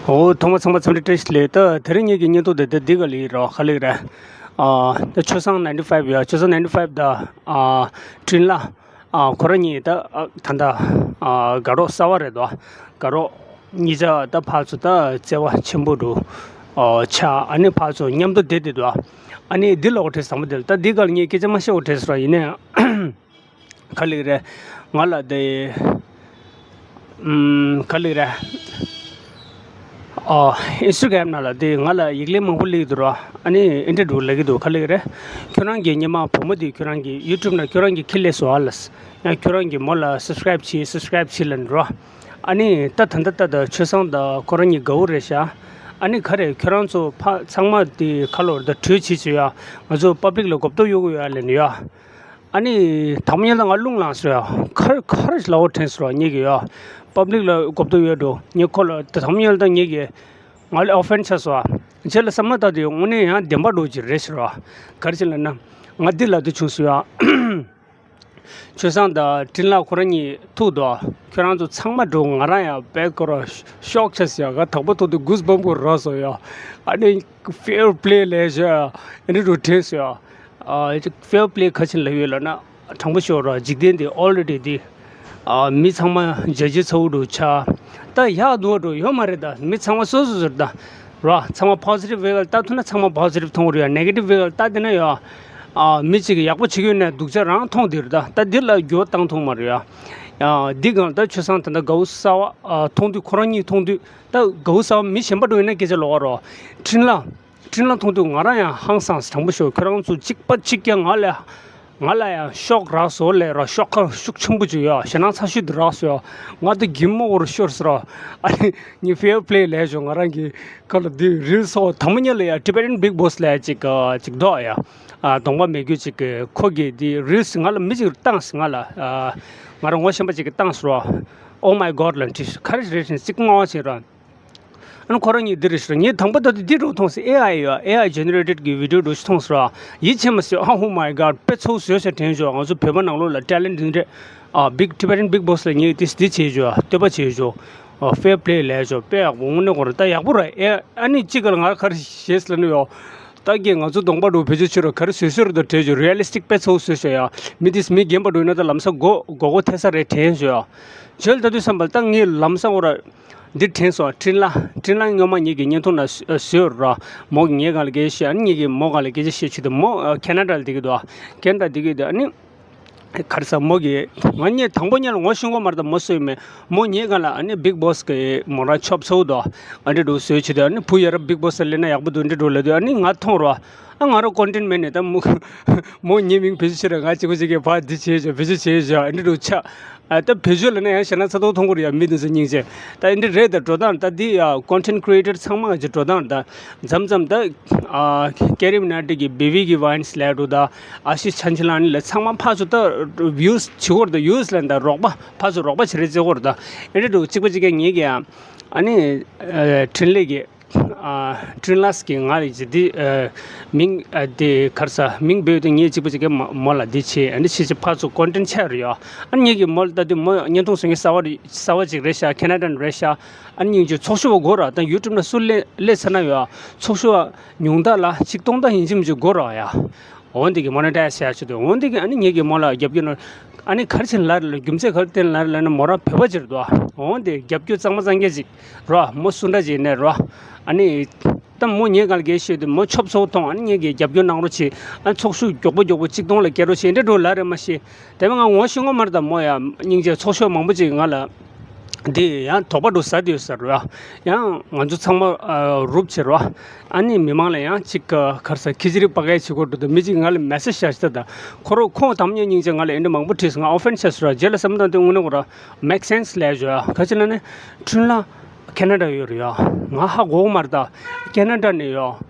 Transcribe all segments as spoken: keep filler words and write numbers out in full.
འོ། ཐོག་མ་ཚང་མ་འཚམས་འདྲི་བཀྲ་ཤིས་བདེ་ལེགས། ད་དེ་རིང་ངེད་ཀྱི་བརྙན་ཐུང་དེ་ད་འདི་ག་ལ་ཡིན་རོགས། ག་ལེགས་རེད། ཨ། ད་ཆོས་བཟང་ninety five ཡ། ཆོས་བཟང་ninety five དང་། ཨ། འཕྲིན་ལ། ཨ། ཁོ་རང་གཉིས་ད། ཨ། ད་ལྟ། ཨ། དགའ་རོགས་གསར་པ་རེད་དོ། དགའ་རོགས་གཉིས་ཆ་ད་ཕར་ཚུར་ད་བརྩེ་བ་ཆེན་པོ་འདྲ་ཆགས། ཨ་ནི་ཕར་ཚུར་མཉམ་དུ་བསྡད་བསྡད་འདུག། ཨ་ནི་འདི་ལབ་དགོས་དྲན་བསམ་པ་དེ་ལ། ད་འདི་ག་ལ་ངས་སྐད་ཆ་མ་བཤད་དགོས་དྲན་སོང་ར། ཡིན་ནའི་ག་ལེགས་རེད། ང་ལ་དེ། ཨམ། ག་ལེགས་རེད། ཨ། Instagram ནང་ལ་དེ་ང་ལ་ཡིག་ལན་མང་པོ་སླེབས་འདུག་ར། ཨ་ནི་འདི་འདྲ་འདྲ་ལབ་ཀྱི་འདུག། ག་ལེགས་རེད། ཁྱོད་རང་གི་སྔོན་མ་བུ་མོ་དེ་ཁྱོད་རང་གི་YouTube ནང་ཁྱོད་རང་གིས་ཁྱེར་སླེབས་སོང་ཨ་ལགས། ཡང་ཁྱོད་རང་གིས་མོ་ལ་subscribe བྱེད། subscribe བྱེད་ལབ་འདུག་ར། ཨ་ནི་ད་ད་ལྟ་ད་ད་ཆོས་བཟང་དང་ཁོ་རང་གཉིས་དགའ་པོ་རེད་ཤག། ཨ་ནི་ག་རེ། ཁྱོད་རང་ཚོ་ཕར་ཚང་མ་དེ་ཁ་ལོར་ད་གྲོས་བྱེད་བྱེད་ཡ། ང་ཚོ་public ལ་གོ་རྟོགས་ཡོད་དགོས་ཡ་ལབ་ནས་ཡ། ཨ་ནི་དང་པོ་ཉིད་ལ་ང་རླུང་ལངས་སོང་ཡ། ག་རེ་ག་རེ་ལབ་དགོས་དྲན་སོང་ར། ངེད་ཀྱིས་ཡ། public ལ་གོ་རྟོགས་ཡོད་འགྲོ། ངས་ཁོ་ལ་ད་དང་པོ་ཉིད་ལ་ད་ངེད་ཀྱིས་ང་ལ་offend ཆགས་སོང་ཨ། རྗེས་ལ་བསམ་བློ་བཏང་དུས་དངོས་གནས་ཡང་བདེན་པ་འདྲ་ཅིག་རེད་ཟེར་བ། ག་རེ་བྱས་ལབ་ན། ང་འདི་ལབ་འདོད་བྱུང་སོང་ཡ། ཆོས་བཟང་དང་འཕྲིན་ལས་ཁོ་རང་གཉིས་ཐུག་འདུག། ཁྱོད་རང་ཚོ་ཚང་མ་འདྲ། ང་རང་ཡང་དཔེ་ཁོ་རང་ཤོག་ཆགས་སོང་ཡ། ང་དང་པོ་ཐུག་དུས་goosebump ཁོ་རག་སོང་ཡ། ཨ་ནི་fair play ལབ་ཤག། ཨ་ནི་འདྲ་དྲན་སོང་ཡ། ཨ། fair play ག་རེ་བྱས་ལབ་ཡོད་ལབ་ན། དྲང་པོ་ཤོད་ར། འཇིག་རྟེན་འདི་already འདི། ཨ། མི་ཚང་མ་བརྗེ་བརྗེ་ཚ་བོ་འདྲ་ཆགས། ད་ཡག་སྡུག་འདྲ་ཡོད་མ་རེད། ད་མི་ཚང་མ་སོ་སོ་སོ་རེད་ད། ར། ཚང་མ་positive way ལ་ལྟ་ཐུབ་ན་ཚང་མ་positive མཐོང་གི་རེད་ཡ། negative way ལ་ལྟ་བསྡད་ན་ཡ། ཨ། མི་གཅིག་གིས་ཡག་པོ་བྱེད་ཀྱི་ཡོད་ན་སྡུག་ཅག་རང་མཐོང་བསྡད་རེད་ད། ད་འདི་ལ་འགྱུར་བ་བཏང་ཐུབ་མ་རེད་ཡ། ཨ། འདི་སྒང་ལ་ད་ཆོས་བཟང་ད་ལྟ་དགའ་བོ་གསར་པ། ཨ། མཐོང་དུས། ཁོ་རང་གཉིས་མཐོང་དུས་ད་དགའ་བོ་གསར་པ། མི་གཞན་པ་འདྲ་ཡིན་ན་སྐད་ཆ་ལབ་ཀྱི་རེད། འཕྲིན་ལས། འཕྲིན་ལས་མཐོང་དུས་ང་རང་ཡང་ཧང་སངས། དྲང་པོ་ཤོད། ཁྱོད་རང་ཚོ་གཅིག་པ་གཅིག་རྐྱང་ང་ལ། ང་ལ་ཡང་ཤོག་རག་སོང་ལབ་ར། ཤོག་ཁ་ཤུགས་ཆེན་པོ་ཅིག་ཡ། ཞེད་སྣང་ཚ་ཤོས་དེ་རག་སོང་ཡ། ང་དེ་གད་མོ་འོར་ཤོར་སོང་ར། ཨ་ནི་ངས་fair play ལབ་ཤོག། ང་རང་གི་ཁ་ལ་དེ་reels སོགས། དང་པོ་ཉིད་ལ་ཡ་Tibetan Big Boss ལབ་ཅིག་ཅིག་འདུག་ཡ། ཨ། གདོང་པ་མེད་རྒྱུ་ཅིག་གི། ཁོ་གིས་དེ་reels ང་ལ་མི་ཅིག་བཏང་སོང་། ང་ལ། ཨ། ང་རང་ངོ་ཤེས་པ་ཅིག་གིས་བཏང་སོང་ར། Oh my God ལབ་དྲིས། ག་རེ་རེད་ཟེར་ན་ཅིག་ངོ་ཤེས་ར། ཨ་ནི་ཁོ་རང་གཉིས་འདི་རེད་ཟེར། ངས་དང་པོ་ད་དུང་འདི་འདྲ་མཐོང་སོང་། ཨེ་ཨའི་ཡ། ཨེ་ཨའི་generated གི་video འདྲ་ཞིག་མཐོང་སོང་ར། ཡིད་ཆེས་མ་སོང་། ཨ། Oh my God དཔེ་ཚོགས་བཟོས་ཟེར་དྲན་བྱུང་། ང་ཚོ་བོད་པ་ནང་ལོགས་ལ་talent འདི་འདྲ། ཨ། Big Tibetan Big Boss ལ་ངས་དེ་འདི་བྱས་བྱུང་། བསྟོད་པ་བྱས་བྱུང་། ཨ། fair play ལབ་བྱུང་། དཔེ་ཡག་པོ། དངོས་གནས་ཁོ་རང་ད་ཡག་པོ་ར། ཨེ། ཨ་ནི་གཅིག་ག་ལ་ང་ག་རེ་བྱས་ལབ་ན་ཡ། ད་གིན་ང་ཚོ་གདོང་པ་འདྲ་བེད་སྤྱོད་བྱས་ར། ག་རེ་བཟོས་བཟོས་རེད་ད་དྲན་བྱུང་། realistic དཔེ་ཚོགས་བཟོས་བྱུང་ཡ། མི་དེ་མི་རྒན་པ་འདྲ་ཡིན་ན་ད་ལམ་སང་མགོ་མགོ་སྐོར་ཐེབས་ས་རེད་དྲན་བྱུང་ཡ། བྱས་ལ་ད་དུང་བསམ་པ་ལ་ད་ངས་ལམ་སང་འོ་ར། འདི་དྲན་སོང་། འཕྲིན་ལས། འཕྲིན་ལས་སྔོན་མ་ངེད་ཀྱི་བརྙན་ཐུང་ནང་བཟོས་ར། མོ་གིས་ངའི་སྒང་ལ་སྐད་ཆ་བཤད། ཨ་ནི་ངེད་ཀྱིས་མོའི་སྒང་ལ་སྐད་ཆ་བཤད་བྱས་དུས། མོ་ཁེ་ན་ཌ་ལ་བསྡད་ཀྱི་འདུག། ཁེ་ན་ཌ་བསྡད་ཀྱི་འདུག། ཨ་ནི་ག་རེ་ཟེར། མོ་གིས་ང་གཉིས་དང་པོ་ཉིད་ལ་ངོ་ཤེས་ཀྱི་མ་རེད་ད། མོ་སུ་ཡིན་མིན། མོ་ངའི་སྒང་ལ་ཨ་ནི་Big Boss གི་མོ་རང་ཆོབ་ཚ་བོ་འདུག། ཨ་འདྲ་འདྲ་བཟོས་བྱས་དུས། ཨ་ནི་བུ་ཡ་རབས་Big Boss ལ་སླེབས་ན་ཡག་པོ་འདུག། འདི་འདྲ་ལབ་དུས། ཨ་ནི་ང་མཐོང་ར། ཨ། ང་རང་content མེད་ནས་ད་མོ། མོ་ངའི་མིང་བེད་སྤྱོད་བྱས་ར། ང་གཅིག་པ་གཅིག་གིས་ཕར་འདི་བྱས་བྱས། བེད་སྤྱོད་བྱས་བྱས། ཨ་འདྲ་འདྲ་ཆགས། ཨ། ད་བེད་སྤྱོད་ལབ་ན་ཡང་ཞེད་སྣང་ཚ་ཐོག་མཐོང་གི་རེད་ཡ། མི་དེ་ཚོ་སྙིང་རྗེ། ད་འདི་འདྲ་རེད་ད། འགྲོ་སྟངས་ད་འདི་ཡ། content creator ཚང་མ་གི་འགྲོ་སྟངས་ད། མཚམས་མཚམས་ད། ཨ། Carrie Minaj གི་Baby གི་Vines ལབ་འདྲ་ད། Ashish Chanchalani ལ་ཚང་མ་ཕར་ཚུར་ད་views བྱེད་ཀྱི་ཡོད་རེད་ད། views ལབ་ན་ད་རོགས་པ། ཕར་ཚུར་རོགས་པ་བྱེད་རེས་བྱེད་ཀྱི་ཡོད་རེད་ད། ཨ་འདྲ་འདྲ་གཅིག་པ་གཅིག་གིས་ངེད་ཀྱི་ཡ། ཨ་ནི། ཨ། འཕྲིན་ལས་ཀྱི། ཨ། འཕྲིན་ལས་ཀྱིས་ང་ལ་ཅིག་འདི། ཨ། མིང་། ཨ། དེ་ག་རེ་ཟེར། མིང་འབོད་དེ་ངས་གཅིག་པ་གཅིག་གིས་མོ་ལ་འདི་བྱས། ཨ་ནི་བྱས་བྱས་ཕར་ཚུར་content ཆགས་རེད་ཡ། ཨ་ནི་ངེད་ཀྱིས་མོ་ལ་ལྟ་དུས། མོ་བརྙན་ཐུང་བཟོ་མཁན་གསར་པ་རེད། གསར་པ་ཅིག་རེད་ཤག། ཁེ་ན་ཌ་ནས་རེད་ཤག། ཨ་ནི་སྙིང་རྗེ། ཚོགས་ཞུགས་པ་དགོས་ར། ད་YouTube ནང་སུ་སླེབས་སླེབས་ཚར་ན་ཡ། ཚོགས་ཞུགས་པ་ཉུང་མཐའ་ལ་ཅིག་སྟོང་ཕྲག་ཡིན་གཅིག་མིན་གཅིག་དགོས་ར་ཡ། འོ་འདི་གིས་monetize བྱས་བྱས་དུས། འོ་འདི་གིས་ཨ་ནི་ངེད་ཀྱིས་མོ་ལ་རྒྱབ་སྐྱོར་གནང་། ཨ་ནི་ག་རེ་བྱས་ནས་ལབ་རེད་ལབ། རྒྱུ་མཚན་ག་རེ་བརྟེན་ལབ་རེད་ལབ་ན། མོ་རང་བོད་པ་ཅིག་རེད་དོ། འོ་འདི་རྒྱབ་སྐྱོར་གཙང་མ་གཙང་རྐྱང་ཅིག་རོ། མོ་སུ་འདྲ་ཅིག་ཡིན་ནའི་རོ། ཨ་ནི་ད་མོ་ངའི་སྒང་ལ་སྐད་ཆ་བཤད་དུས། མོ་ཆོབ་ཚ་བོ་མཐོང་། ཨ་ནི་ངེད་ཀྱིས་རྒྱབ་སྐྱོར་གནང་རོགས་བྱེད། ཨ། ཚོགས་ཞུགས་མགྱོགས་པོ་མགྱོགས་པོ་གཅིག་སྟོང་ལ་སྐྱེལ་རོགས་བྱེད། འདི་འདྲ་འདྲ་ལབ་རེད་མ་གཞི། དེ་མིན་ང་ངོ་ཤེས་ཀྱི་མ་རེད་ད། མོ་ཡ། སྙིང་རྗེ། ཚོགས་ཞུགས་མང་པོ་ཅིག་ང་ལ་འདི་ཡང་དོགས་པ་འདྲ་ཟ་བསྡད་ཡོད་ས་རེད་བ། ཡང་ང་ཚོ་ཚང་མ། ཨ། རུབ་བྱེད་རོ། ཨ་ནི་མི་མང་ལ་ཡང་ཅིག་ག་རེ་ཟེར། ཁི་ཅི་རི་པ་ཀའི་བྱེད་ཀྱི་འདུག། ད་མི་གཅིག་ང་ལ་message བཞག་ཤག་ད། ཁོ་རང་ཁོང་དང་པོ་ཉིད་སྙིང་རྗེ་ང་ལ་འདི་འདྲ་མང་པོ་བྲིས་སོང་། ང་offend ཆགས་སོང་ར། རྗེས་ལ་བསམ་བློ་བཏང་དུས་དངོས་གནས་ཁོ་རང་make sense ལབ་བྱུང་། ག་རེ་ལབ་ན་ནི། འཕྲིན་ལས་ཁེ་ན་ཌ་ཡོད་རེད་ཡ། ང་ཧ་གོ་གི་མ་རེད་ད། ཁེ་ན་ཌ་ནས་ཡ།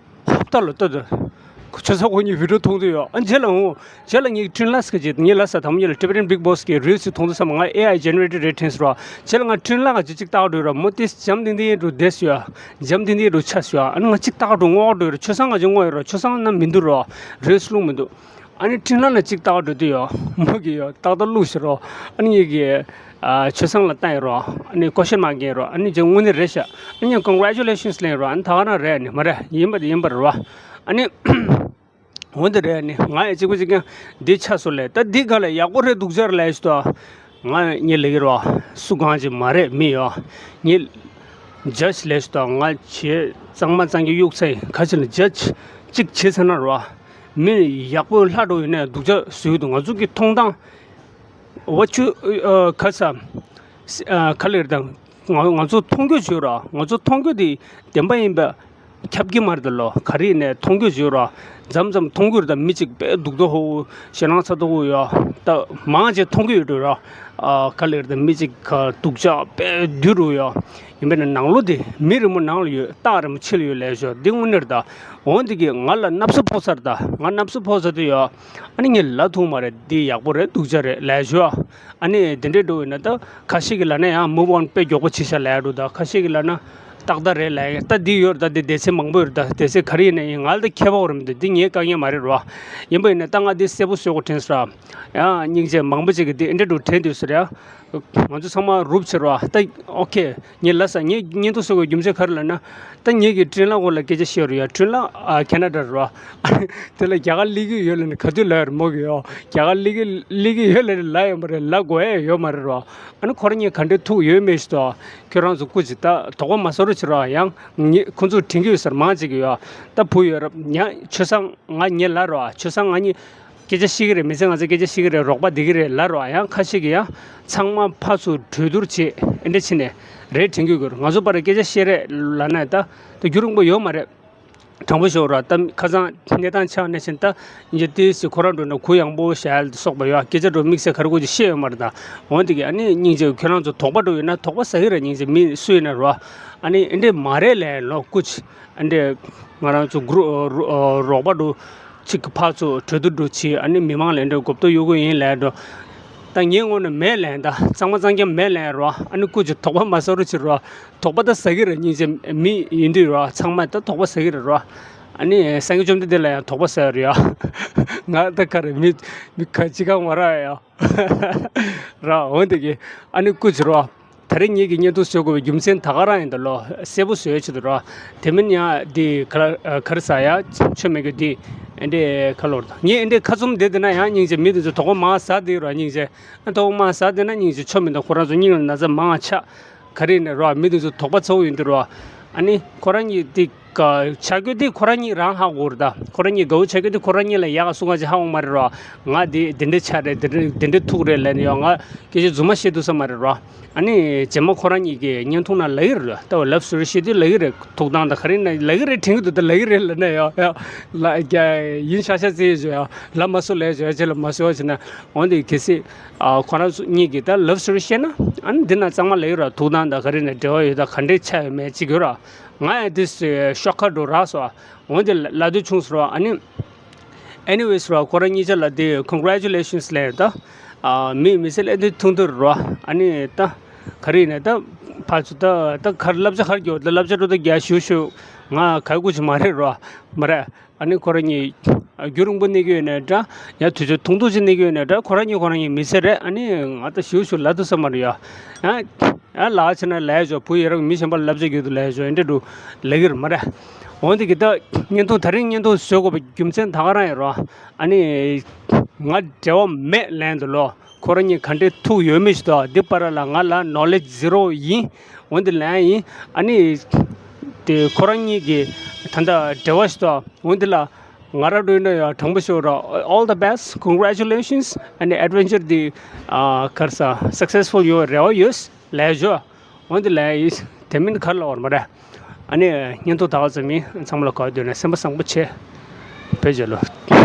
ཧོབ་ཏ་ལ་ལྟོས་དང་། ཁོ་ཆོས་ཚོགས་ཁོ་གཉིས་video མཐོང་དུས་ཡ། ཨ། རྗེས་ལ་འོ། རྗེས་ལ་ངས་འཕྲིན་ལས་ཟེར་གྱི། ངས་ལབ་ས་དང་པོ་ཉིད་ལ་Tibetan Big Boss གི་reels ཞིག་མཐོང་དུས་ཙམ། ང་ཨེ་ཨའི་generated རེད་དྲན་སོང་ར། རྗེས་ལ་ང་འཕྲིན་ལས་ང་ཅིག་ཅིག་ལྟ་གི་འགྲོ་ཡོད་ར། མོ་དེ་འཇམ་ཐིང་ཐིང་འདྲ་བསྡད་སོང་ཡ། འཇམ་ཐིང་ཐིང་འདྲ་ཆགས་སོང་ཡ། ཨ་ནི་ང་ཅིག་ལྟ་གི་འགྲོ། སྔོག་འགྲོ་ཡོད་ར། ཆོས་བཟང་ང་ཅིག་སྔོག་ཡོད་ར། ཆོས་བཟང་ན་མི་འདུག་ར། reels བླུགས་མི་འདུག། ཨ་ནི་འཕྲིན་ལམ་ལ་གཅིག་ལྟ་བ་འགྲོ་དུས་ཡོད་མོ་གི་ཡོད་ཏག་ཏག་བླུགས་ཤི་རོ། ཨ་ནི་ངེད་ཀྱི་ཆོས་བཟང་ལ་བཏང་ཡོད་རོ། ཨ་ནི་ཀོ་ཤན་མ་རྒན་རོ། ཨ་ནི་ཅེ་དངོས་གནས་རེད་ཤག་ཨ་ནི་ཀོང་གྷ་རེ་ཅུ་ལེ་ཤན་སི་ལེན་རོ། ཨ་ནི་ད་ག་རང་རེད། ཨ་ནི་མ་རེད། ཡིན་པ་དེ་ཡིན་པ་རེད་རོ། ཨ་ནི། འོན་ཏེ་རེད། ནི་ང་ཡི་གཅིག་པུ་གཅིག་རྐྱང་འདི་ཆ་སོ་ལས། ད་འདི་ག་ལ་ཡག་པོ་རེད་འདུག་ཅར་ལས་ཤི་ཏོ། ང་ཉེ་ལེགས་རོ། སུ་གང་ཅི་མ་རེད་མི་ཡོ། ཉེ་ཇ་ཇི་ལས་ཤི་ཏོ། ང་བྱེད་གཙང་མ་གཙང་གི་གཡུག་ཚེ་ཁ་ཆེ་ལ་ཇ་ཇི་གཅིག་བྱེད་ཚ་ན་རོ། མི་ཡག་པོ་ལྷ་འགྲོ་ཡིན་ནས་སྡུག་ཅག་བཟོས་འདུག་ང་ཚོ་གི་མཐོང་སྟངས། འོ་ཆུ་ཁ་ས་ཁ་ལེར་དང་། ང་ང་ཚོ་མཐོང་རྒྱུ་བྱོས་ར། ང་ཚོ་མཐོང་རྒྱུ་དེ་བདེན་པ་ཡིན་པ་ཁྱབ་ཀྱི་མ་རེད་ལོ། ག་རེ་ཡིན་ནས་མཐོང་རྒྱུ་བྱོས་ར། མཚམས་མཚམས་མཐོང་རྒྱུ་རེད་ད། མི་གཅིག་དཔེ་སྡུག་ཏོ་ཧོ་ཞེ་ནང་ཚ་ཏོ་ཧོ་ཡོ། ད་མང་ཆེ་མཐོང་རྒྱུ་ཡོད་འགྲོ་ར། ཨ་ག་ལེར་ད་མི་གཅིག་ག་སྡུག་ཅག་དཔེ་བསྡུས་འགྲོ་ཡོ། ཡིན་པས་ན་ནང་ལོ་དེ་མི་རི་མོ་ནང་ལ་ཡོད། སྟག་རི་མོ་ཕྱི་ལ་ཡོད་ལས་ཤོ་འདི་དངོས་གནས་རེད་ད། འོན་ཏེ་གི་ང་ལ་སྣབས་སུ་ཕོག་ཚར་ད། ང་སྣབས་སུ་ཕོག་ཚར་དུ་ཡོ། ཨ་ནི་ངས་ལ་ཐུག་མ་རེད། འདི་ཡག་པོ་རེད་སྡུག་ཅག་རེད་ལས་ཤོ། ཨ་ནི་དེ་འདྲའི་འགྲོ་བས་ན་ད་ཁ་ཤས་ཀྱི་ལ་ན་ཡང་མུ་བོན་དཔེ་མགྱོགས་པོ་བྱེད་ཤ་ལས་འགྲོ། ད་ཁ་ཤས་ཀྱི་ལ་ན་ཏག་ཏག་རེད་ལས། ད་འདི་ཡོད་རེད་ད། འདི་སྡེ་ཚན་མང་པོ་ཡོད་རེད་ད། སྡེ་ཚན་ག་རེ་ཡིན་ན་ཡིན་ང་ལ་ད་ཁྱད་པར་རེད་མི་འདུག་འདི་ངའི་དཀའ་ངལ་མ་རེད་རོ། ཡིན་པ་ཡིན་ན་ད་ང་འདི་གསལ་པོ་བཟོ་དགོས་དྲན་སོང་ར། ཡང་སྙིང་རྗེ་མང་པོ་ཅིག་གིས་འདི་འདྲ་འགྲོ་དྲན་དུས་སུ་རེད། ང་ཚོ་ཚང་མ་རུབ་ཕྱིར་རོ། ད་ཨོ་ཁེ་ངས་ལ་ས་ངས་བརྙན་ཐུང་བཟོ་དགོས་རྒྱུ་མཚན་ག་རེ་ལབ་ན། ད་ངེད་ཀྱི་འཕྲིན་ལ་སྐོར་ལ་སྐད་ཆ་བཤད་རུ་ཡ། འཕྲིན་ལ་ཨ་ཁེ་ན་ཌ་རུ་བ། དེ་ལ་རྒྱ་གར་སླེབས་ཀྱི་ཡོད་ལ་ནི་ག་དུས་ལ་ཡོད་མོ་གི་ཡོ། རྒྱ་གར་སླེབས་ཀྱི་སླེབས་ཀྱི་ཡོད་ལ་ནི་ལ་ཡོད་མ་རེད། ལ་དགོས་ཡ་ཡོད་མ་རེད་རོ། ཨ་ནི་ཁོ་རང་གཉིས་ག་འདྲའི་ཐུག་ཡོད་མེད་ཞིག་ཏོ། ཁྱོད་རང་ཚོ་སྐུ་ཅི་ད་དོགས་པ་མ་ཟ་རུ་ཕྱིར་རོ། ཡང་ངེད་ཁོ་ཚོ་དྲན་གྱི་ཡོད་ཟེར་མང་ཅིག་གི་ཡོ། ད་བུ་ཡོད་རབས་ཡང་ཆོས་བཟང་ང་ཉེ་ལ་རོ། ཆོས་བཟང་ང་གཉིས། སྐད་ཆ་བཤད་ཀྱི་རེད། མི་ཚེ་ང་ཚོ་སྐད་ཆ་བཤད་ཀྱི་རེད། རོགས་པ་བསྡད་ཀྱི་རེད་ལབ་རོགས། ཡང་ཁ་ཤས་ཀྱིས་ཡང་ཚང་མ་ཕར་ཚུར་གྲོས་བསྡུར་བྱེད་ཨེ་འདྲ་བྱས་ནས་རེད་དྲན་གྱི་ཡོད། ང་ཚོ་བར་སྐད་ཆ་བཤད་རེད་ལབ་ན་ད་ད་རྒྱུན་རིང་པོ་ཡོད་མ་རེད། དྲང་པོ་ཤོད་རོགས། ད་ཁ་སང་གནས་སྟངས་ཆགས་ནས་ཕྱིན་ད་ཡིན་གྱི་ཏིས་སི་ཁོ་རང་འགྲོ་ན་གུ་ཡངས་པོ་བྱ་ཡ་སོགས་པ་ཡོད། སྐད་ཆ་འགྲོ་དམིགས་བསལ་ག་རེ་དགོས་ཀྱི་བཤད་ཡོད་མ་རེད་ད། འོན་ཏེ་གི་ཨ་ནི་སྙིང་རྗེ་ཁྱོད་རང་ཚོ་དོགས་པ་འགྲོ་ཡོད་ན་དོགས་པ་ཟ་གི་རེད། སྙིང་རྗེ་མི་སུ་ཡིན་ན་རོ། ཨ་ནི་ཨེ་འདྲས་མ་རེད་ལབ་ལོ་སྐུ་ཅི། ཨ་འདྲས་ང་རང་ཚོ་གུ་རུ་རོགས་པ་འགྲོ། གཅིག་གི་ཕར་ཚུར་གྲོས་བསྡུར་འགྲོ་བྱེད། ཨ་ནི་མི་མང་ལ་འདྲ་གོ་བརྡ་གཡུག་དགོས་ཡིན་ལབ་འགྲོ། ད་ངའི་ངོས་ནས་མེད་ལན་ད་གཙང་མ་གཙང་རྐྱང་མེད་ལན་རོ། ཨ་ནི་སྐུ་མཁྱེན་དོགས་པ་མ་ཟ་རོགས་བྱེད་རོ། དོགས་པ་ད་ཟ་གི་རེད། སྙིང་རྗེ་མི་ཡིན་དུས་རོ། ཚང་མ་ད་དོགས་པ་ཟ་གི་རེད་རོ། ཨ་ནི་སངས་རྒྱས་བཅོམ་ལྡན་འདས་ལ་ཡང་དོགས་པ་ཟ་ཡ་རེད་ཡ། ང་ད་ག་རེ་མི་མི་ག་ཅི་གང་མ་ར་ཡ། ར་འོན་ཏེ་གི་ཨ་ནི་སྐུ་མཁྱེན་རོ། ད་རེས་ངེད་ཀྱིས་བརྙན་ཐུང་བཟོ་དགོས་པའི་རྒྱུ་མཚན་ད་ག་རང་ཡིན་ད་ལོ། གསལ་པོ་བཟོ་ཡ་ཆེད་དུ་རོ། དེ་མིན་ཡང་འདི་ག་ལ་ག་རེ་ཟ་ཡ་ཆོ་མེད་གི་འདི་ཨེ་འདྲས་ཁ་ལོར་ད་ངས་ཨེ་འདྲས་ཁ་བཙུམ་བསྡད་དེ་ན་ཡང་སྙིང་རྗེ་མི་དེ་ཚོ་དོགས་པ་མ་ཟ་དེ་རོ། སྙིང་རྗེ་ཨ་དོགས་པ་མ་ཟ་དེ་ན་སྙིང་རྗེ་ཆོ་མེད་ད་ཁོ་རང་ཚོ་སྙིང་ལ་ན་ཚ་མང་ཆགས་ག་རེ་ཡིན་ན་རོ། མི་དེ་ཚོ་དོགས་པ་ཚ་བོ་ཡིན་དེ་རོ། ཨ་ནི་ཁོ་རང་གཉིས་དེ། ཆ་རྒྱུ་དེ་ཁོ་རང་གཉིས་རང་ཧ་གོ་རེད་ད། ཁོ་རང་གཉིས་དགའ་བོ་ཆ་རྒྱུ་དེ་ཁོ་རང་གཉིས་ལ་ཡག་ག་སུ་ག་ཅིག་ཧ་གོ་མ་རེད་རོ། ང་དེ་དེ་འདྲའི་ཆ་རེད། དེ་འདྲའི་དེ་འདྲའི་ཐུག་རེད་ལབ་ནས་ཡོང་ང་སྐད་ཆ་རྫུན་མ་བཤད་ཐུབ་ས་མ་རེད་རོ། ཨ་ནི་རྗེས་མ་ཁོ་རང་གཉིས་ཀྱི་བརྙན་ཐུང་ནང་ལབ་ཀྱི་རེད་ད། ལབ་སི་ཊོ་རི་བཤད་དུས་ལབ་ཀྱི་རེད། ཐུག་སྟངས་དང་ག་རེ་ན་ལབ་ཀྱི་རེད་དྲན་གྱི་འདུག་ད་ལབ་ཀྱི་རེད་ལབ་ན་ཡོ་ཡོ། ལ་རྒྱ་ཡིན་ཤག་ཤག་ཟེར་ཡོད་ཡོ། ལབ་མ་སོ་ལབ་ཡོད་ཅེ་ལབ་མ་སོ་ཅེ་ན། འོན་ཏེ་གལ་སྲིད་ཁོ་རང་ཚོ་གཉིས་ཀྱིས་ད་ལབ་སི་ཊོ་རི་བཤད་ན་ཨ་ནི་འདི་ན་གཙང་མ་ལབ་ཀྱི་རེད། ཐུག་སྟངས་དང་ག་རེ་ན་འབྲེལ་བ་ཡོད་ད་ག་འདྲའི་ཆ་ཡོད་མེད་ཅིག་ཡོད་ར། ང་ཡང་དེ་ཤོག་ཁ་འགྲོ་རག་སོ། འོན་ཏེ་ལ་དུས་ཆུང་སོ་ར། ཨ་ནི་ཨེ་ནི་ཝེ་སི་ར་ཁོ་རང་གཉིས་ཆ་ལ་དེ་ཀོང་གྷ་རེ་ཅུ་ལེ་ཤན་སི་ལབ་ད། ཨ་མི་མི་ཚེ་ལས་དེ་ཐུང་ཐུང་ར། ཨ་ནི་ད་ག་རེ་ཡིན་ན་ད་ཕར་ཚུར་ད་ད་ག་རེ་བསླབ་བྱ་ག་རེ་རྒྱོབ་ད་བསླབ་བྱ་འགྲོ་ད་རྒྱ་ཞུ་ཞུ་ང་ག་གུ་ཅི་མ་རེད་ར། མ་རེད། ཨ་ནི་ཁོ་རང་གཉིས་རྒྱུན་རིང་པོ་གནས་ཀྱི་ཡོད་ནའི་འདྲ། ཡང་དུས་ཚོད་ཐུང་ཐུང་ཅིག་གནས་ཀྱི་ཡོད་ནའི་འདྲ། ཁོ་རང་གཉིས་ཁོ་རང་གཉིས་མི་ཚེ་རེད། ཨ་ནི་ང་ད་ཞུ་ཞུ་ལབ་ཐུབ་ས་མ་རེད་ཡ། ཡང་ཡང་ལག་ཆ་ན་ལས་ཞོ་བུ་ཡ་རབས་མི་གཞན་པ་ལབ་ཅིག་རྒྱུད་དུ་ལས་ཞོ་ཨེ་འདྲ་འདུག་ལབ་ཀྱི་རེད་མ་རེད། འོན་ཏེ་གི་ད་བརྙན་ཐུང་ད་རིང་བརྙན་ཐུང་བཟོ་དགོས་པའི་རྒྱུ་མཚན་ད་ག་རང་ཡིན་རོ། ཨ་ནི་ང་འབྲེལ་བ་མེད་ལན་དུ་ལོ། ཁོ་རང་གཉིས་ག་འདྲས་ཐུག་ཡོད་མེད་ཞིག་དང་འདི་བར་ལ་ང་ལ་ནོ་ལེ་ཇི་ཛི་རོ་ཡིན། འོན་ཏེ་ལན་ཡིན། ཨ་ནི་དེ་ཁོ་རང་གཉིས་ཀྱི་ད་ལྟ་འབྲེལ་བ་ཞིག་དང་འོན་ཏེ་ལ་ང་ར་འགྲོ་ཡིན་ན་ཡང་དྲང་པོ་ཤོད་ར། All the best, congratulations and adventure the ཨ་གར་ས་སག་སེ་སི་ཕུལ་ཡོང་རེ་བ་ཡོད་ལས་ཞོ། འོན་ཏེ་ལན་ཡིན། དེ་མིན་གར་ལ་བར་མ་རེད། ཨ་ནི་བརྙན་ཐུང་ད་ག་ཙམ་ཡིན། ཚང་མ་ལ་གོ་བདེ་ནས་སེམས་པ་བཟང་པོ་བྱེད། བེད་སྤྱོད་ལོ།